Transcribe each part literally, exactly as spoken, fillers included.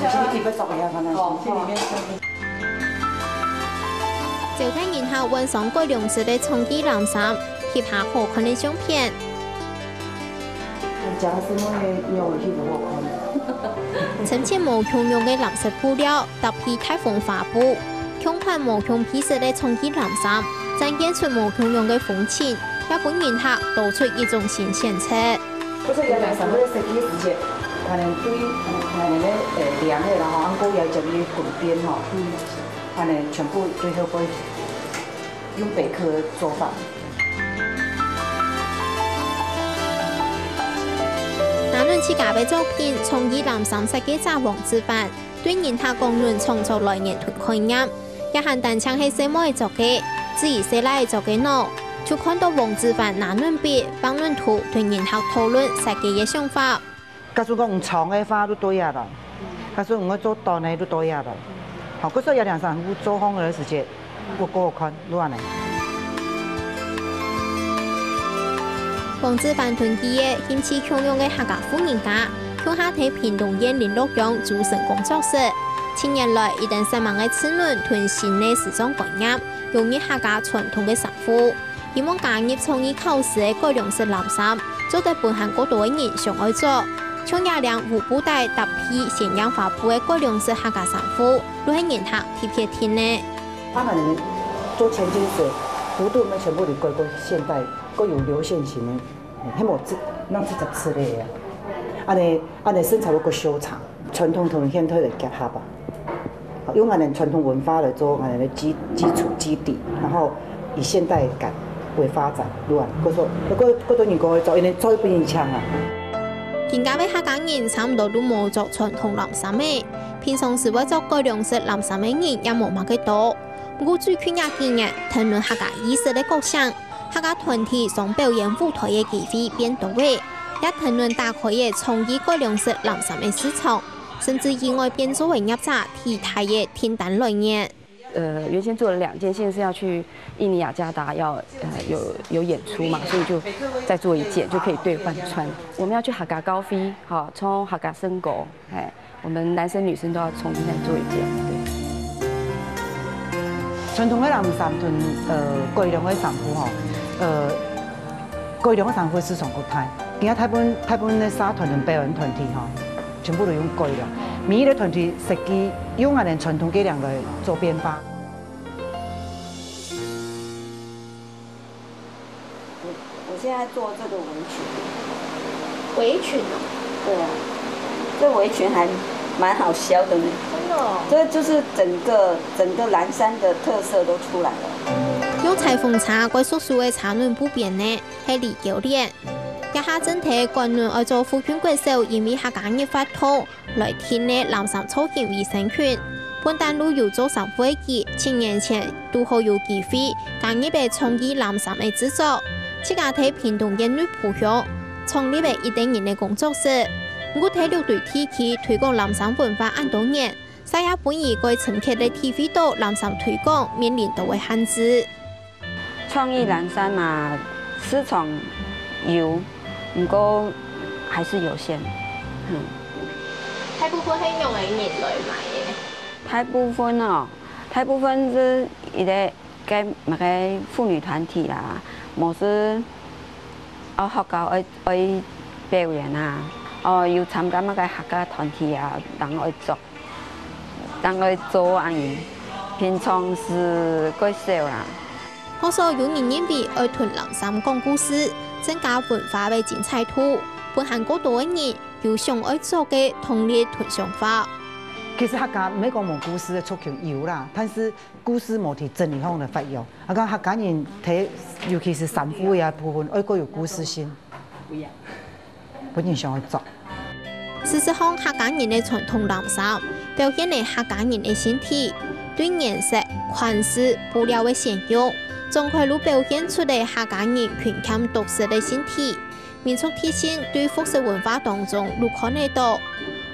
你可以做一下看看，哦，心里面想。招待人客換上改良式个長期藍衫，翕下好看个相片。你講是因為你有翕得好看。深淺無共樣个藍色布料，搭配大紅花布，共款無共配色个長期藍衫，展現出無共樣个風情，也分人客多出一種新選擇。 不是有兩三個設計師節，可能對可能个呃量个啦吼，還過要接伊个滾邊吼，可能全部最後會用北科的做法。拿等自家个作品，創意藍衫設計者黃子凡，對人客講等創作來源同概念，也還單淨係細妹仔著个，至於細倈仔著个呢， 就看到黃子凡拿等筆、放等圖，同人客討論設計个想法。假使講長个話就對啊啦，假使講愛做短个就對啊啦。好，故所有兩三步做好个時節，會過好看，就恁呢。黃子凡同佢个興趣共樣个客家婦人家，共下在屏東縣麟洛鄉組成工作室。七年來，佢等煞猛个試等同新个時裝觀念，融入客家傳統个衫褲。 希望加入創意巧思个改良式藍衫，做得分還過多个人想愛著。像這領烏布帶搭配鮮豔花布个改良式客家衫褲，就係人客特別訂个。他們做千金水，幅度乜全部都改過現代，過有流線型个，嗯，還無這，那這隻之類个。恁呢，恁呢身材會過修長。 傳統同現代个結合啊，用𠊎等傳統文化來做𠊎等个基基礎基底，然後以現代感為發展，對吧？故所，故故多人講會做，因為做分人搶啊。今下个客家人差毋多都無著傳統藍衫了，平常時會著改良式藍衫个人也無麼个多。毋過最近這幾年，談論客家意識个覺醒， 客家團體上表演舞台个機會變多了，也談論打開了創意改良式藍衫个市場，甚至意外變做了業者最大个訂單來源。呃，原先做了兩件，現在是要去印尼雅加達，要，呃，有，有演出嘛，所以就再做一件，就可以兌換穿。我們要去客家高飛，哈，穿客家身高，哎， 我們男生女生都要重新再做一件，對。傳統个藍衫同，呃，改良个衫褲吼，呃，改良个衫褲市場較大。今下大部分，大部分个社團同表演團體吼，全部都用改良。每一個團體設計用𠊎等傳統个領來做變化。 我我現在做這個圍裙。圍裙哦。對啊，這圍裙還蠻好銷的呢。真的哦。這就是整個，整個藍衫的特色都出來了。用裁縫車改熟手个車輪布邊呢，係李嬌蓮。這下正在觀念愛做附近國小，因為客家日活動， 來訂个藍衫造型衛生裙。本旦就有做衫褲个佢，七年前堵好有機會加入个創意藍衫个製作，自家在屏東縣內埔鄉創立个一等人个工作室。毋過在六堆地區推廣藍衫文化恁多年，煞也分佢蓋深刻个體會到藍衫推廣面臨到个限制。 創意藍衫嘛，市場有，毋過還是有限。嗯。大部分係仰般个人來買个？大部分哦，大部分係一個該麼个婦女團體啦，無係，哦，學校愛，愛表演啊，哦，有參加麼个客家團體啊，人愛著。 正愛做恁樣，平常時較少啦。故所有人認為愛同藍衫講故事，增加文化个精彩度，分還過多个人有想愛做个動力同想法。其實客家毋係講無故事个族群有啦，但是故事無在真理上个發揚。啊，講客家人在，尤其是衫褲个部分，愛較有故事性。 分人想愛著。事實上，客家人个傳統藍衫，表現了客家人个身體，對顏色、款式、布料个選用，總歸就表現出了客家人勤儉獨食个身體。民族特性對服飾文化當中就看得到。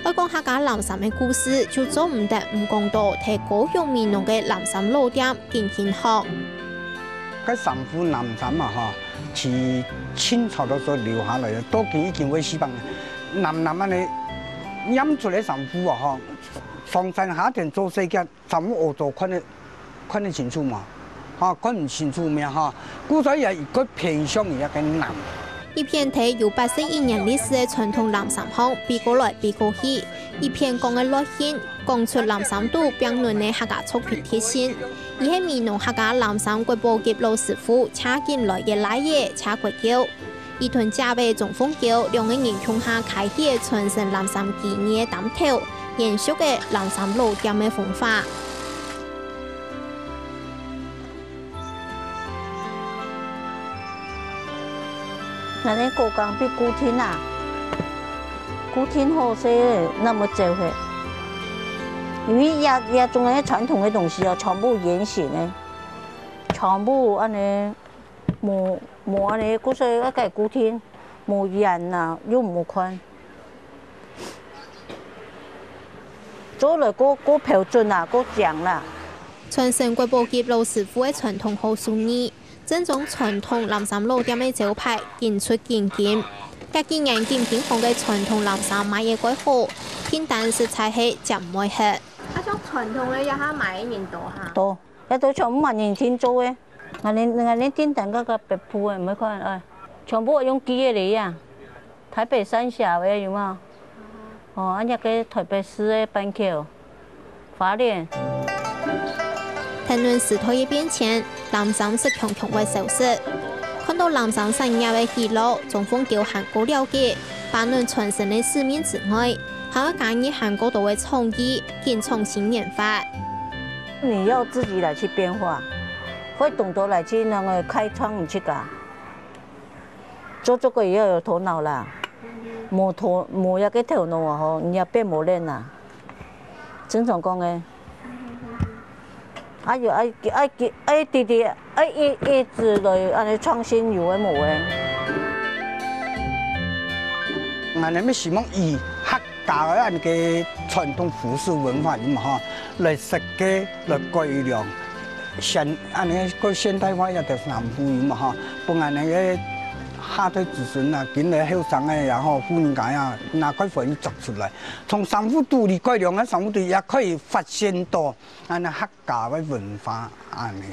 愛講客家藍衫个故事，就做毋得毋講到在高雄美濃个藍衫老店 金興行。該衫褲藍衫嘛吼，自清朝个時候留下來个，到今已經會四百年。藍藍恁呢，拈出个衫褲啊，吼，上山下田做事个，衫褲屙糟看得看得清楚嘛，吼，看毋清楚咩吼，故所以也較偏向於一个男。一片忒有八十一年歷史个傳統藍衫行，飛過來飛過去，一片講个落興，講出藍衫肚並卵个客家族群特性。佢係美濃客家藍衫國寶級老師傅，請緊來个倈仔，請國舅。 佢同姐仔鍾鳳嬌兩個人共下開起个傳承藍衫技藝个擔頭，延續个藍衫老店个風華。恁呢過工變固定啊，固定好勢，那麼走嘿。因為這這種个傳統个東西哦，全部圓形个，全部恁呢。 無無恁呢，故所愛改固定，無圓啊，又毋好看。做來較較標準啊，較靚啦。傳承國寶級老師傅个傳統好手藝，正宗傳統藍衫老店个招牌，緊出緊金。這幾年金興行个傳統藍衫賣个蓋好，訂單實在係接毋會核。啊，像傳統个，這下賣个人多哈？多，這都全部嘛人訂做个。 𠊎等𠊎等訂單个个北部个，你們看，哎，全部用寄个咧呀。台北三峽个有無？哦，啊，那個台北市个板橋、花蓮。談論時代个變遷，藍衫實強強會消失。看到藍衫產業个起落，鍾鳳嬌還過了解，把卵傳承个使命之外，還愛加入還過多个創意，緊創新研發。你要自己來去變化， 會懂得來去那個開創你自家。做這個也要有頭腦啦，無頭無那個頭腦啊吼，你也變無人啊。正常講个，啊有愛愛愛弟弟愛一一直來恁呢創新有个無个。𠊎等乜希望以客 家个恁个傳統服飾文化，你嘛吼，來設計、來改良，現恁个个現代化一條衫褲，你嘛吼，分恁个下代子孫啊，今个後生个也好，婦人家啊，拿開歡喜著出來。從衫褲肚裡改良个衫褲肚也可以發現到，恁个客 家个文化恁呢。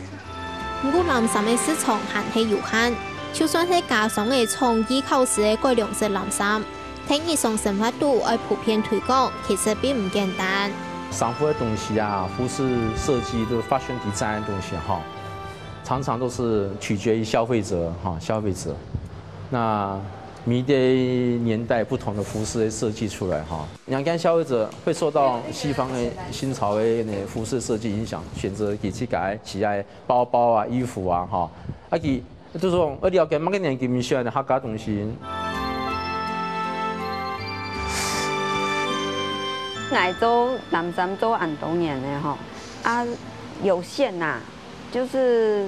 毋過藍衫个市場還係有限，就算係家商个創意巧思个改良式藍衫，在日常生活肚愛普遍推廣，其實並毋簡單。衫褲个東西啊，服飾設計都是fashion design个東西哈，常常都是取決於消費者哈，消費者。那每一個年代不同的服飾的設計出來哈， 仰般消費者會受到西方个新潮个个服飾設計影響，選擇佢自家个喜愛包包啊、衣服啊，吼。啊佢就係講，愛了解麼个年紀人喜歡个客家東西。𠊎做藍衫做恁多年了吼，啊有限吶， 就是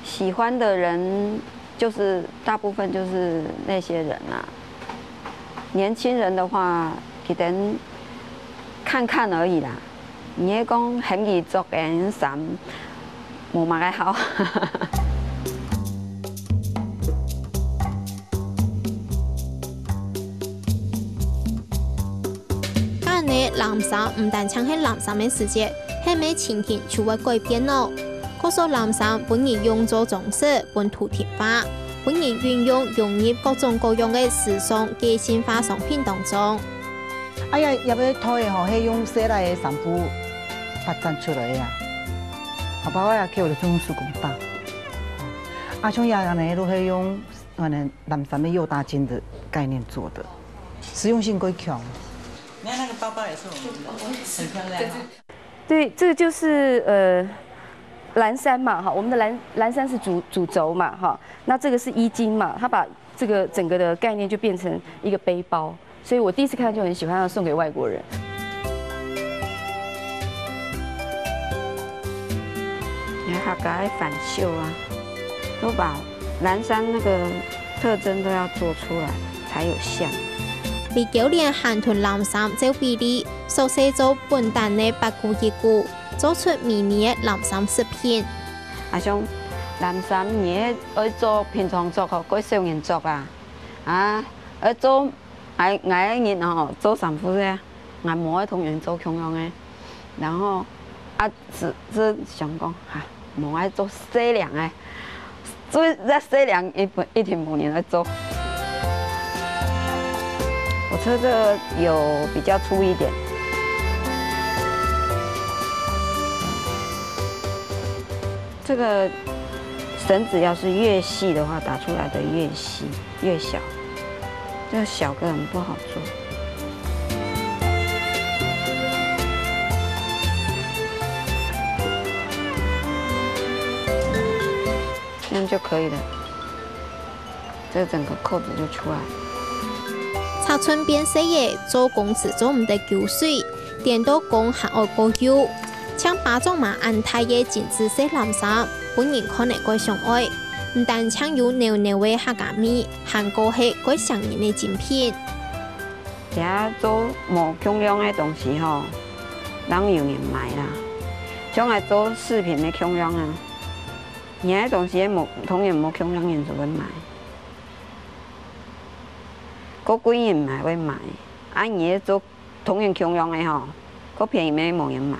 喜歡的人，就是大部分就是那些人啊。年輕人的話，佢等看看而已啦。你係講喊佢著件衫，無麼个好。 恁呢藍衫毋單淨係藍衫个時節，係無情形就會改變咯。各色藍衫分人用做裝飾，分圖騰畫，分人運用融入各種各樣个時尚个性化商品當中。哎呀，這个袋仔吼，係用細倈个衫褲發展出來个啊。後背仔啊，佢有種手工打。啊，像這樣呢，都係用 可能藍衫个又大件的概念做的，實用性更強。你看那個包包也是我們的，很漂亮啊。對，這個就是呃藍衫嘛，哈，我們的藍藍衫是主主軸嘛，哈，那這個是衣襟嘛，它把這個整個的概念就變成一個背包，所以我第一次看到就很喜歡，要送給外國人。你看客家个番繡啊，都把 藍衫那個特徵都要做出來才有像。李嬌蓮還同藍衫照比例，縮細做本旦个八股一股，做出迷你个藍衫飾品。啊，像藍衫你愛做平常著吼，過少年著啊，啊，愛做 𠊎，𠊎个人吼，做衫褲个，𠊎無愛同人做共樣个。然後，啊，係，係想講，哈，無愛做細領个，做這細領一，一定無人愛做。我車這個有比較粗一點。這個繩子要是越細的話，打出來的越細。 越小，這個小根本不好做。這樣就可以了，這整個扣子就出來了。尺寸變細个，做工時做毋得勼水，顛倒工還愛過幼。像巴掌嫲恁大个精緻細藍衫，分人看了蓋想愛。毋單淨有裊裊个客家味， 還過係蓋唌人个精品。這做無共樣个東西吼，正有人買啦。像𠊎做飾品个共樣啊，你个東西無，當然無共樣人就會買。過貴人嘛會買，啊，你个做 同樣共樣个吼，過便宜乜無人買。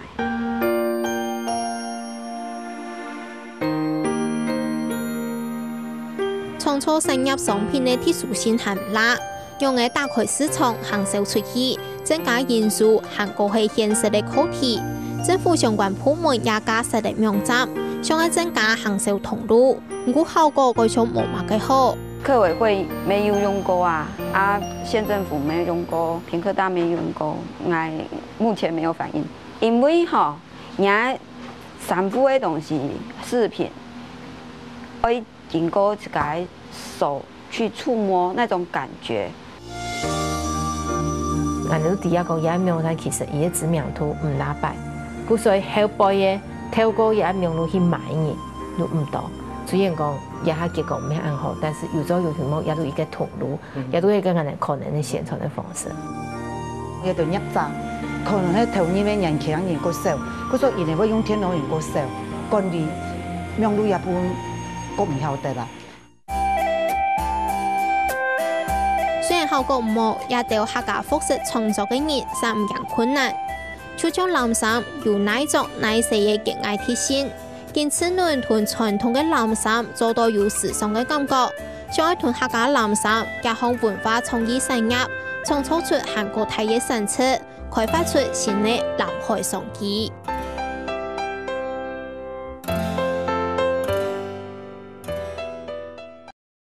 創造產業商品个特殊性還吂，仰仔打開市場行銷出去，增加營收還過係現實个課題。政府相關部門也架設了網站，想愛增加行銷通路。 毋過效果蓋像無麼个好。客委會乜有用過啊，啊，縣政府乜有用過，屏科大乜有用過，𠊎目前沒有反應。因為吼，人家衫褲个東西，飾品，愛經過自家个手去觸摸那種感覺。 𠊎兜知啊講，這網站其實佢个知名度毋罅擺，故所以後背个透過這網路去買个人又毋多。雖然講這下結果毋係恁好，但是有做有題目，這都一個通路，嗯。這都係一個恁可能个宣傳个方式。這兜業者可能係投入个年輕人較少，故所以佢會用電腦人較少，管理網路這部分較毋曉得啦。 雖然效果無，這兜客家服飾創作个人嗄毋驚困難。就像藍衫有耐著耐洗个結翳特性，經製侖同傳統个藍衫做到有時尚个感覺，想愛同客家藍衫結合文化創意產業，創造出還過大个產值，開發出新个藍海商機。